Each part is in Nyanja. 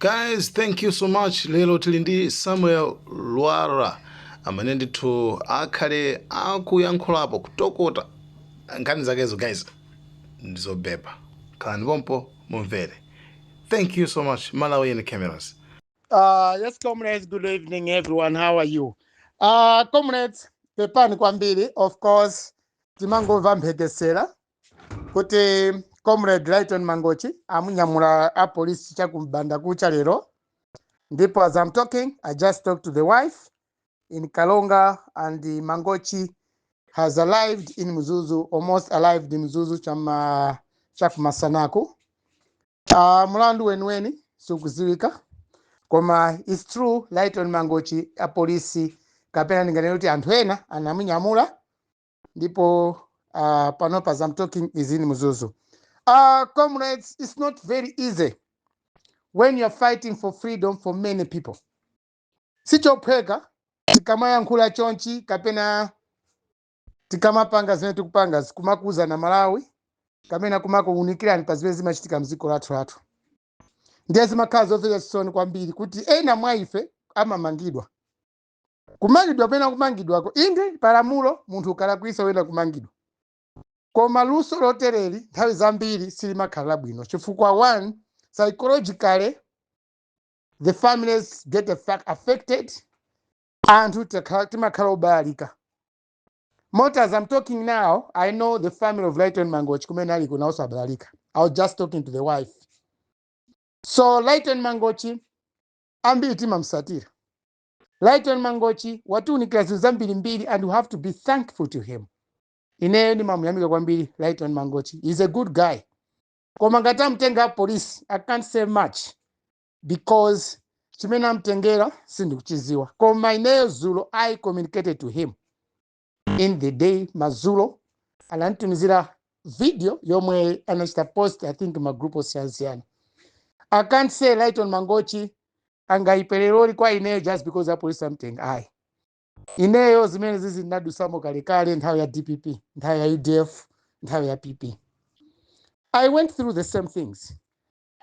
Guys, thank you so much. Lero tili ndi Samuel Lwara amene ndithu akhale akuyankhulapo, kutokota nkhani zakezo. Guys, ndizobeba, khalani pompo mumvere. Thank you so much, Malawian Cameras. Yes, comrades, good evening, everyone. How are you? Comrades, pepani kwambiri, of course, timangomva mphekesera kuti Comrade Lighton Mangochi amunyamula a polisi chakumbanda kucha lero. Ndipo as I'm talking, I just talked to the wife in Kalonga and the Mangochi has arrived in Mzuzu, almost arrived in Mzuzu chama chakumasanaku. Mulandu weniweni sukuziwika, koma it's true, Lighton Mangochi apolisi, kapena ndinganene kuti anthu ena anamunyamula, ndipo panopa as I'm talking is in Mzuzu. Comrades, it's not very easy when you're fighting for freedom for many people. Sichophweka tikamayankhula chonchi kapena tikamapanga zimene tikupanga, kumakuza na Malawi kapena kumakuwunikirani pa zimene zimachitika mdziko lathu lathu. Ndiye zimakhala zomvetsa chisoni kwambiri kuti ena mwa ife amamangidwa, kumangidwa pena kumangidwako. Inde, palamulo munthu ukalakwisa wena kumangidwa, koma luso lotereri nthawi zambiri silimakhala labwino chifukwa, one, psychologically the families get affected. Anthu timakhala obalalika. Moti as I'm talking now, I know the family of Lighton Mangochi kumene aliko nawonso abalalika. I was just talking to the wife. So Lighton Mangochi ambiri timamsatira. Lighton Mangochi watiunikira zinthu zambirimbiri and we have to be thankful to him. Ineyo ndimamuyamika kwambiri Lighton Mangochi. He's a good guy. Koma ngati amtenga police, I can't say much because chimene amtengera sindikuchiziwa. Koma ineyo zulo I communicated to him in the day. Mazulo ananditumizira video yomwe anachita post, I think, magroup osiyanasiyana. I can't say Lighton Mangochi angayipereroli kwa ineyo just because apolisi amtenga, ayi. Ineyo zimene zizi ndinadusamo kalekale, nthawi ya DPP, nthawi ya UDF, nthawi ya PP. I went through the same things,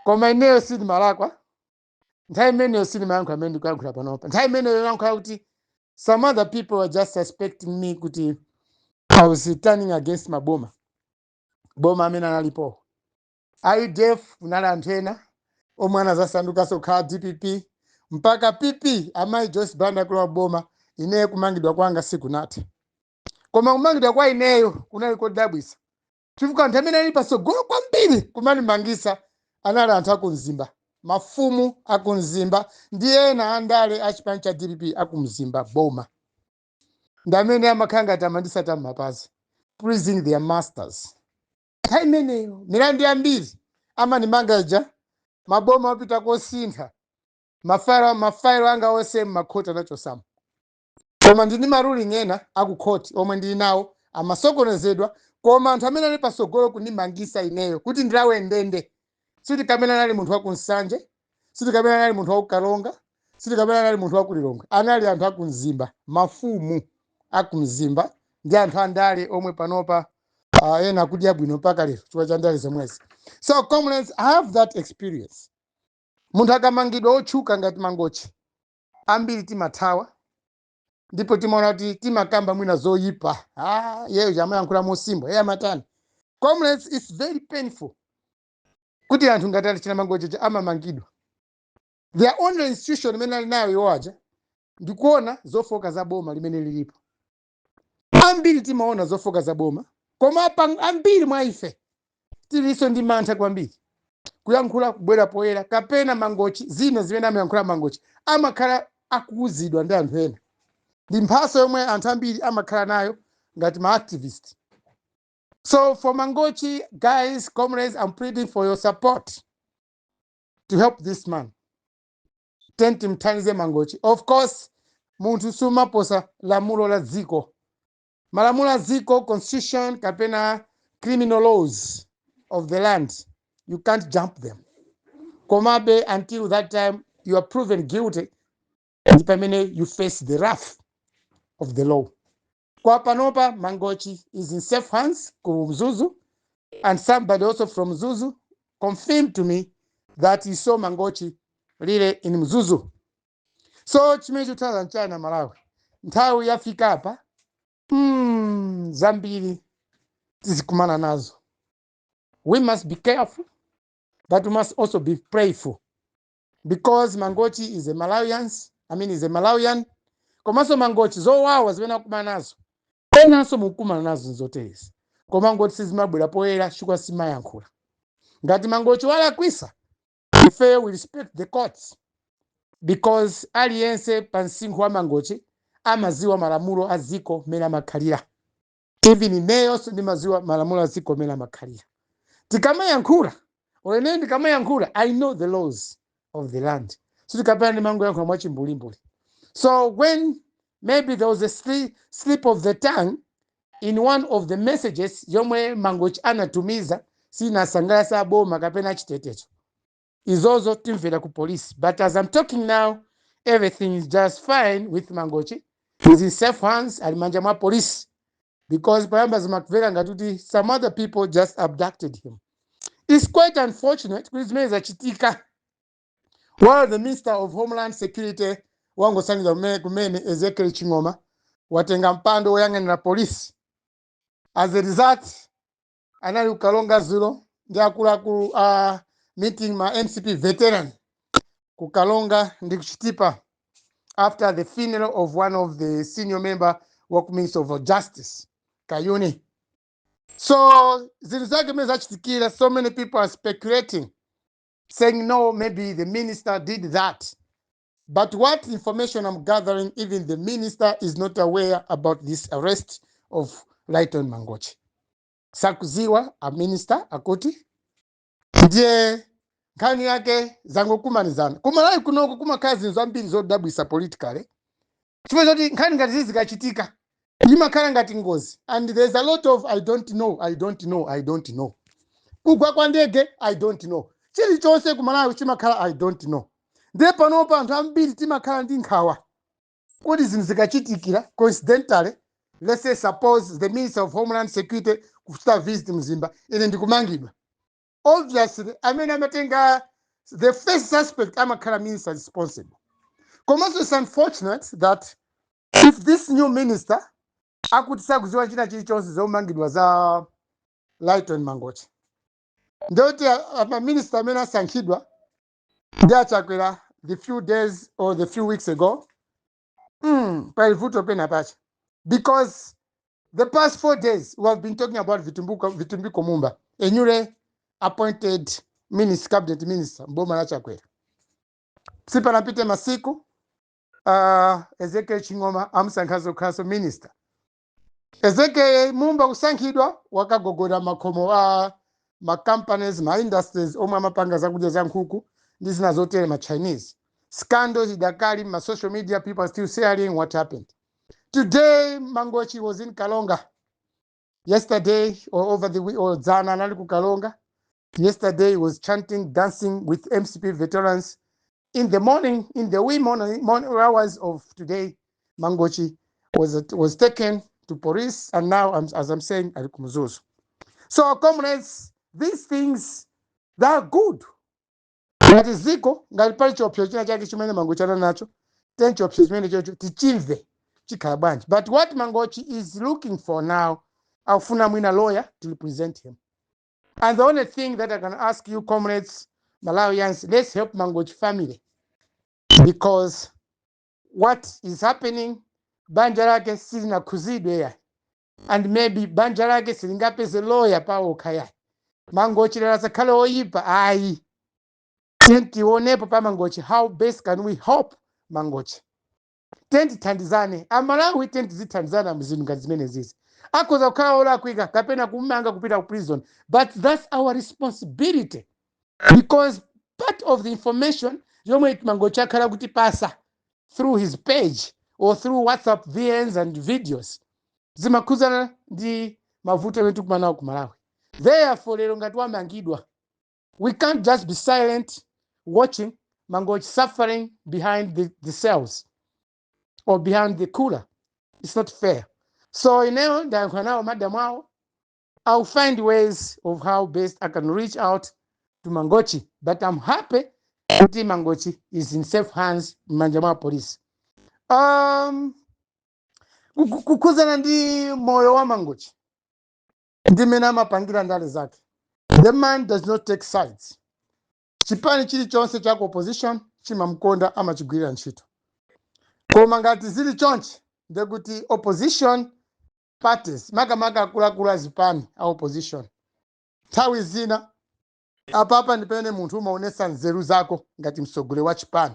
koma ineyo sindimalakwa. Nthawi imeneyo sindimayankhula amene ndikuyankhula panopa. Nthawi imeneyo yankhula kuti some other people were just suspecting me kuti I was turning against maboma, boma amene analipo UDF. Kunali anthu ena omwe anazasandukanso kukhala DPP mpaka PP, amayi Joyce Banda kulowa boma. Ineyo kumangidwa kwanga sikunathe, koma kumangidwa kwa ineyo kunali kodabwisa chifukwa anthu amene ali patsogolo kwambiri kumandimangisa anali anthu akumzimba, mafumu akumzimba ndi ena andale a chipani cha DPP akumzimba boma, ndi amene amakhala ngati amandisata m'mapazi, pleasing their masters. Nthawi imeneyo milandu yambiri amandimanga ija, maboma opita kosintha mafailo, mafailo anga onse mmakhoti anachosamo, koma ndini ma ruling ena akukhoti omwe ndili nawo amasokonezedwa. Koma anthu amene ali patsogolo kundimangisa ineyo kuti ndilawe ndende, siti kamene anali munthu wakunsanje, siti kamene anali munthu wakukalonga, siti kamene anali munthu wakulilongwe, anali anthu akumzimba, mafumu akumzimba ndi anthu andale omwe panopa ena akudya bwino mpaka lero chifukwa cha ndale zomwezi. So comrades, I have that experience. Munthu akamangidwa otchuka ngati Mangochi, ambiri timathawa ndipo timaona kuti timakamba mwina zoyipa. Ah, yeyo chamayankhula mosimbo, iye amatani. Comrades, it's very painful kuti anthu ngati alichina Mangochi amamangidwa. Their only institution imene ali nayo iwo aja ndikuona zofoka za boma limene lilipo. Ambiri timaona zofoka za boma, koma apa ambiri mwa ife tilinso ndi mantha kwambiri kuyankhula, kubwera poyera. Kapena Mangochi, zina zimene amayankhula Mangochi amakhala akuuzidwa ndi anthu ena. Ndi mphaso yomwe anthu ambiri amakhala nayo ngati ma activist. So for Mangochi, guys, comrades, I'm pleading for your support to help this man. Timthandize Mangochi. Of course, munthu sumaposa lamulo la dziko, malamulo a dziko, constitution kapena criminal laws of the land, you can't jump them. Komabe until that time you are proven guilty, ndi pamene you face the wrath of the law. Kwa panopa Mangochi is in safe hands ku Mzuzu, and somebody also from Mzuzu confirmed to me that he saw Mangochi Rally in Mzuzu. So chimene chikuthandiza mchana Malawi, nthawi yafika apa, zambiri tizikumana nazo. We must be careful, but we must also be prayerful because Mangochi is a Malawians, I mean, is a Malawian. Komanso Mangochi, zowawa zimene akumana nazo, enanso mukumana nazo nzoterezi, koma ngoti sizimabwera poyera chifukwa simayankhula. Ngati Mangochi walakwisa, ife we respect the courts because aliyense pa msinkhu wa Mangochi amaziwa malamulo a ziko mmene amakhalira. Even ineyonso ndimaziwa malamulo a ziko mmene amakhalira. Tikamayankhula, or ine ndikamayankhula, I know the laws of the land, so tikapena ndimangoyankhula mwachimbulimbuli. So when maybe there was a slip of the tongue in one of the messages yomwe Mangochi anatumiza, sinasangalatsa boma kapena chitetezo, izozo timvera ku police. But as I'm talking now, everything is just fine with Mangochi. He's in safe hands, ali manja mwa police, because payamba zimakumveka ngati kuti some other people just abducted him. It's quite unfortunate kuti zimene zachitika while the Minister of Homeland Security wangosankhidwa kumene, Ezekiel Ching'oma, watenga mpando woyang'anira polisi. As a result, anali kukalonga zulo ndi akuluakulu a meeting ma MCP veteran kukalonga ndi kuchitipa after the funeral of one of the senior member wa ku Minister of Justice, Kayuni. So zinthu zake zimene zachitikira, so many people are speculating, saying, "No, maybe the minister did that." But what information I'm gathering, even the minister is not aware about this arrest of Lighton Mangochi. Sakuziwa a minister akuti. Ndiye nkhani yake zangokumanizana. Kumalawi kunoko kumakhala zinthu zambiri zodabwisa politically, chifukwa choti nkhani ngati zizi zikachitika imakhala ngati ngozi and there's a lot of "I don't know, I don't know, I don't know." Kugwa kwa ndege, "I don't know." Chilichonse kumalawi chimakhala "I don't know." Ndiye panopa anthu ambiri timakhala ndi nkhawa kuti zinthu zikachitikira coincidentally, let's say suppose the Minister of Homeland Security kuchita visit Mzimba, ine ndikumangidwa, obviously amene amatenga the first suspect amakhala minister responsible. Komanso it's unfortunate that if this new minister akuti sakuziwa china chilichonse zomangidwa za Lighton Mangochi, ndoti maminista amene asankhidwa ndi achakwera the few days or the few weeks ago, pali vuto pena pacha, because the past 4 days we have been talking about Vitumbiko Mumba, a newly appointed minister, cabinet minister mboma la Chakwera. Sipanapite masiku, Ezekiel Ching'oma amusankhaso kukhalanso minister. Ezekiel Mumba kusankhidwa, wakagogoda makhomo a ma companies, ma industries omwe amapanga zakudya za nkhuku ndi zina zotere, ma Chinese. Scandals idakali ma social media, people are still sharing what happened. Today Mangochi was in Kalonga yesterday, or over the week, or dzana anali ku Kalonga. Yesterday he was chanting, dancing with MCP veterans. In the morning, in the wee morning hours of today, Mangochi was taken to police, and now, as I'm saying, ali ku Mzuzu. So comrades, these things, they are good. Ngati ziko, ngati pali chiopsezo china chake chimene Mangochi ali nacho, ten chiopsezo chimene chocho tichimve chikhala bwanji. But what Mangochi is looking for now, akufuna mwina lawyer to represent him. And the only thing that I can ask you, comrades, Malawians, let's help Mangochi family, because what is happening, banja lake silinakhuzidwe yayi, and maybe banja lake silingapeze lawyer pawokha yayi. Mangochi lero asakhale oyipa ayi. Tionepo pa Mangochi, how best can we help Mangochi? Tithandizane Amalawi, tizithandizana mzinthu ngati zimene zizi. Akhoza kukhala olakwika kapena kumanga kupita ku prison, but that's our responsibility, because part of the information yomwe Mangochi akhala kuti pasa through his page or through WhatsApp VNs and videos zimakhuzana ndi mavuto amene tikumana nawo ku Malawi. Therefore lero ngati wamangidwa, we can't just be silent watching Mangochi suffering behind the cells or behind the cooler. It's not fair. So ineyo ndayankhula nawo madamu awo. I'll find ways of how best I can reach out to Mangochi, but I'm happy Kuti Mangochi is in safe hands m'manja mwa polisi. Kukhuzana ndi moyo wa Mangochi ndi mmene amapangira ndale zake, the man does not take sides. Chipani chilichonse cha ku opposition chimamkonda, amachigwirira ntchito. Koma ngati zili chonchi, ndekuti opposition parties, makamaka akuluakulu azipani a opposition, nthawi zina apapa ndi pamene munthu umaonesa nzeru zako ngati mtsogoleri wa chipani.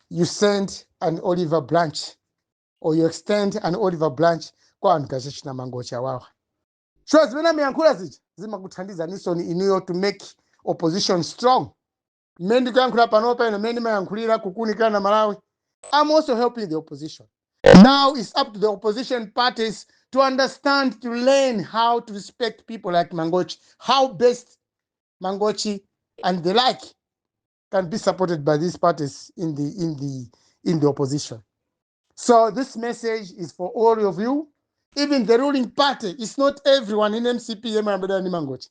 You send an olive branch or you extend an olive branch kwa anthu kachachina Mangochi awawa. So zimene amayankhula zija zimakuthandiza nisoni inuyo to make opposition strong. Mmene ndikuyankhula panopa ino, mmene ndimayankhulira kukunikira na Malawi, I'm also helping the opposition. Now it's up to the opposition parties to understand, to learn how to respect people like Mangochi, how best Mangochi and the like can be supported by these parties in the opposition. So this message is for all of you, even the ruling party. It's not everyone in MCP yemwe amabedwa ndi Mangochi.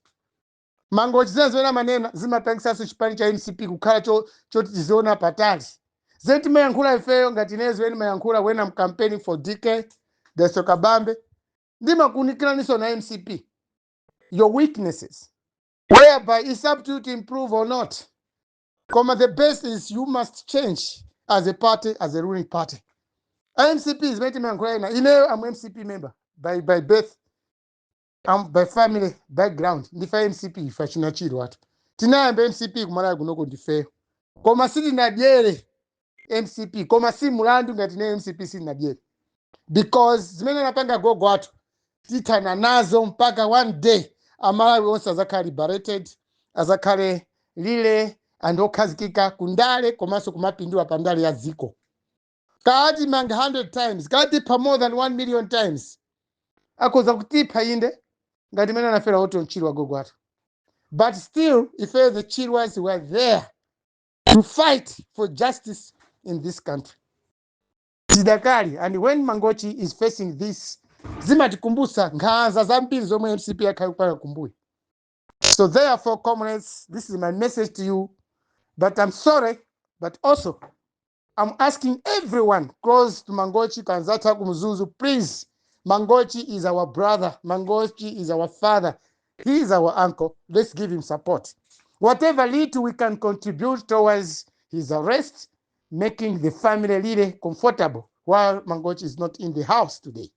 Mangochi zina zimene amanena zimapangisanso chipani cha MCP kukhala choti tiziona patali. Zimene timayankhula ifeyo, ngati ine zimene ndimayankhula when I'm campaigning for DK Deso Kabambe, ndimakunikiraninso na MCP your weaknesses, whereby it's up to you to improve or not. Koma the best is you must change as a party, as a ruling party. MCP zimene timayankhula ina, ineyo am MCP member by birth, am by family background ndife MCP. Ife achina Chiro atu tinayamba MCP kumalawi kunoko ndifeyo, koma sitinadyere MCP. Koma si mulandu ngati ne MCP sitinadyere, because zimene anapanga gogo athu tithana nazo mpaka one day Amalawi onse azakhale liberated, azakhale lile anthu okhazikika kundale komanso kumapindula pa ndale ya dziko. Kati manga 100 times, kati pa more than 1 million times, akhoza kutipha inde, ngati mene anafera Orton Chirwa gogo athu, but still ife the Chirwas were there to fight for justice in this country, tidakali. And when Mangochi is facing this, zimatikumbusa nkhanza zambiri zomwe MCP yakhala kupanga kumbuyo. So therefore, comrades, this is my message to you. But I'm sorry, but also I'm asking everyone close to Mangochi, Kanzata Kumzuzu, please, Mangochi is our brother, Mangochi is our father, he is our uncle. Let's give him support, whatever little we can contribute towards his arrest, making the family really comfortable while Mangochi is not in the house today.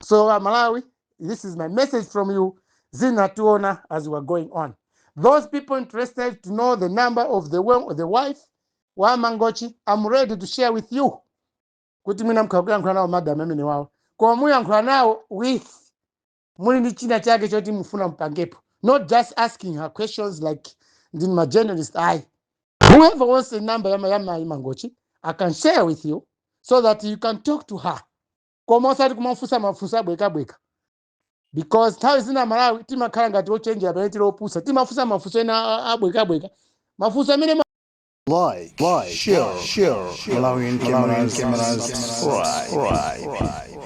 So Malawi, this is my message from you. Zina tuona as we are going on. Those people interested to know the number of the wife wa Mangochi, I'm ready to share with you. Kuti mwina mkhakuyankhula nawo madam amene wawo. Koma muyankhula nawo with muli ndi china chake choti mufuna mpangepo. Not just asking her questions like ndini ma journalist ayi. Whoever wants the number ya mayi Mangochi, I can share with you so that you can talk to her. Koma osati kumafunsa mafunso abwekabweka, because nthawi zina Malawi timakhala ngati ochenjera pamene tili opusa. Timafunsa mafunso ena abwekabweka, mafunso amene Like, share, Malawian cameras, subscribe.